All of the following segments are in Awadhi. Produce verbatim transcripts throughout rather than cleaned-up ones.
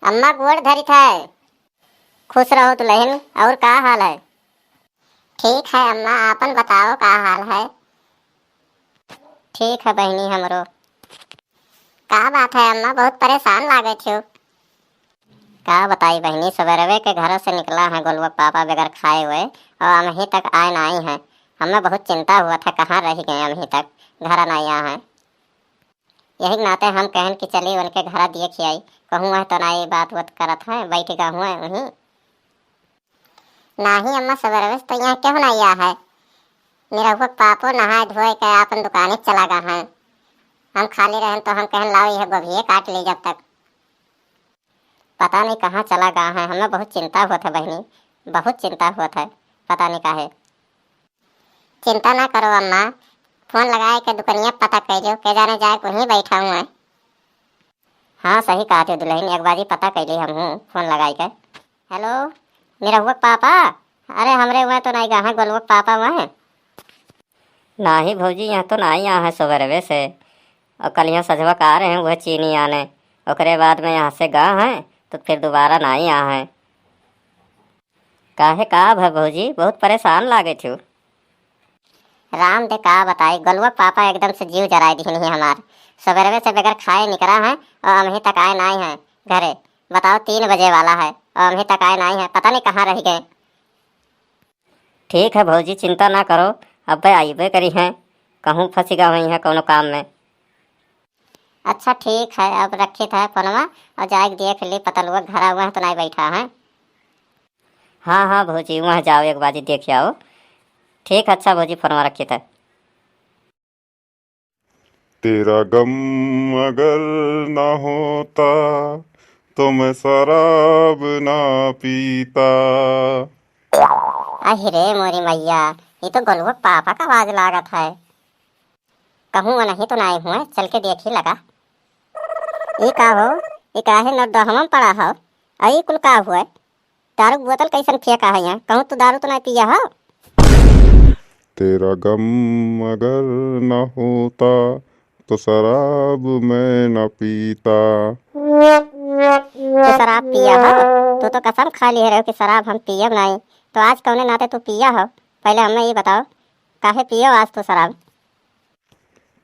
अम्मा गोड़ धरित है। खुश रहो दुलहिन, और का हाल है? ठीक है अम्मा, आपन बताओ का हाल है? ठीक है बहिनी हमरो। का बात है अम्मा, बहुत परेशान लागत हो? का बताई बहिनी, सबेरवे के घर से निकला है गोलुआ पापा बगैर खाए हुए, और अमही तक आए नाई हैं। हमें बहुत चिंता हुआ था, कहाँ रह गए अमही तक, घर नाई आए हैं। यही के नाते हम कहन कि चली उनके घर देख आई, कहूँ वह तो नाई बात वात करत है, बैठ गा हुए वहीं। नाही अम्मा, सबेरवे से तो यहाँ केहू ना आया है। निरहुआ के पापो नहाए धोए के आपन दुकाने चला गा हैं। हम खाली रहन तो हम कहन लाओ यह गोभिये काट ली जब तक। पता नहीं कहाँ चला गा है, हमें बहुत चिंता होत है बहिनी, बहुत चिंता होत है, पता नहीं काहे। चिंता ना करो अम्मा, फोन लगाए के दुकनिया पता कर लो, के जाने जाए वहीं बैठा हुआ है। हाँ सही कहत हो दुलहिन, एक बाजी पता कैली हमहूँ फोन लगाई के। हेलो, निरहुआ के पापा? अरे हमरे वहाँ तो नाई गा हैं, गोलुआ के पापा वहाँ। नाही भौजी, यहाँ तो नाई आ हैं सबेरवे से, और कल यहाँ सजवा का आ रहे हैं वह चीनी आने, ओकरे बाद में यहाँ से गा हैं तो फिर दोबारा नाई आ हैं। काहे का भा भौजी, बहुत परेशान लागे थू? राम दे का बताई, गोलुआ के पापा एकदम से जीव जराए दिहिन ही हमार। सबेरवे से बगैर खाए निकरा हैं और अमही तक आए नाई हैं घरे। बताओ, तीन बजे वाला है और अमही तक आए नाई हैं, पता नहीं कहाँ रह गए। ठीक है भौजी, चिंता ना करो, अब्बे आइबे करी हैं, कहूँ फंसी गा हुई हैं कौनो काम में। अच्छा ठीक है, अब रखित है फोनवा और जाए के देख ली पतलुआ घर हुआ है तो नाई बैठा है। हाँ हाँ भौजी, वहाँ जाओ एक बाजी देख आओ। ठीक है, अच्छा भौजी, फोनवा रखित है। तेरा गम अगर ना होता तो मैं शराब ना पीता। अहि रे मोरी मैया, ये तो गोलुआ के पापा का आवाज लागत है। कहूँ वो नहीं तो नाई हुए, चल के देखी लगा। ई का हो, ई काहे नरदहवा में पड़ा हो? अई कुल का हुए? दारू के बोतल कैसन फेंका है यहाँ? कहूँ तू दारू तो नहीं पिया हो? तेरा गम अगर ना होता तो शराब मैं ना पीता। तो शराब पिया हो? तू तो कसम खा लिए रहो कि शराब हम पियब नहीं, तो आज कौने नाते तू पिया हो? पहले हमें ये बताओ, काहे पियो आज तू शराब?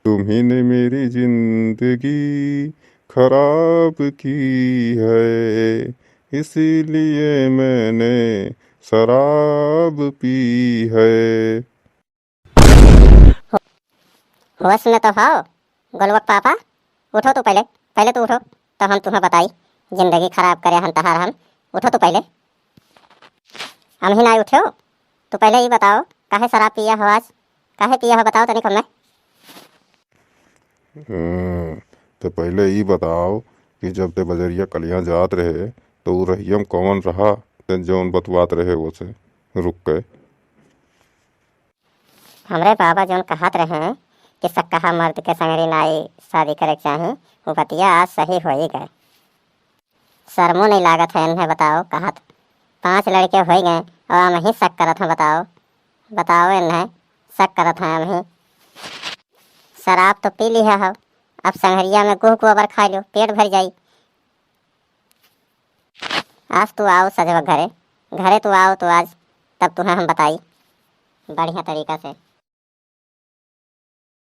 तुम्ही ने मेरी जिंदगी खराब की है, इसीलिए मैंने शराब पी है। होश में तो हो, गोलुआ के पापा, उठो तू पहले, पहले तू उठो, तो हम तुम्हें बताई, जिंदगी खराब करे हन तहार हम। उठो तू पहले। हम ही ना उठो, तू पहले ई बताओ, काहे शराब पिया हो आज? काहे पिया हो, बताओ तनिक हमें। हम्म, तो पहले ई बताओ कि जब ते बजरिया कलियां जात रहे, तो उ रहियम कौन रहा, ते जौन बतवात रहे वो से रुक के? हमरे बाबा जौन कहत रहे कि सक्कहा मर्द के संगरी नाई शादी करे के चाही, उ बतिया आज सही होई गए। शर्मो नहीं लागत है इन्हें, बताओ, कहत पांच लड़के होई गए और हम ही शक करत हैं, बताओ, बताओ इन्हें, शक करत हैं हम ही। शराब तो पी लिया हो, अब संगरिया में गुह गोबर खा लो, पेट भर जाई। आज तू आओ सजवा घरे, घरे तू आओ तो आज, तब तुम्हें हम बताई बढ़िया तरीका से।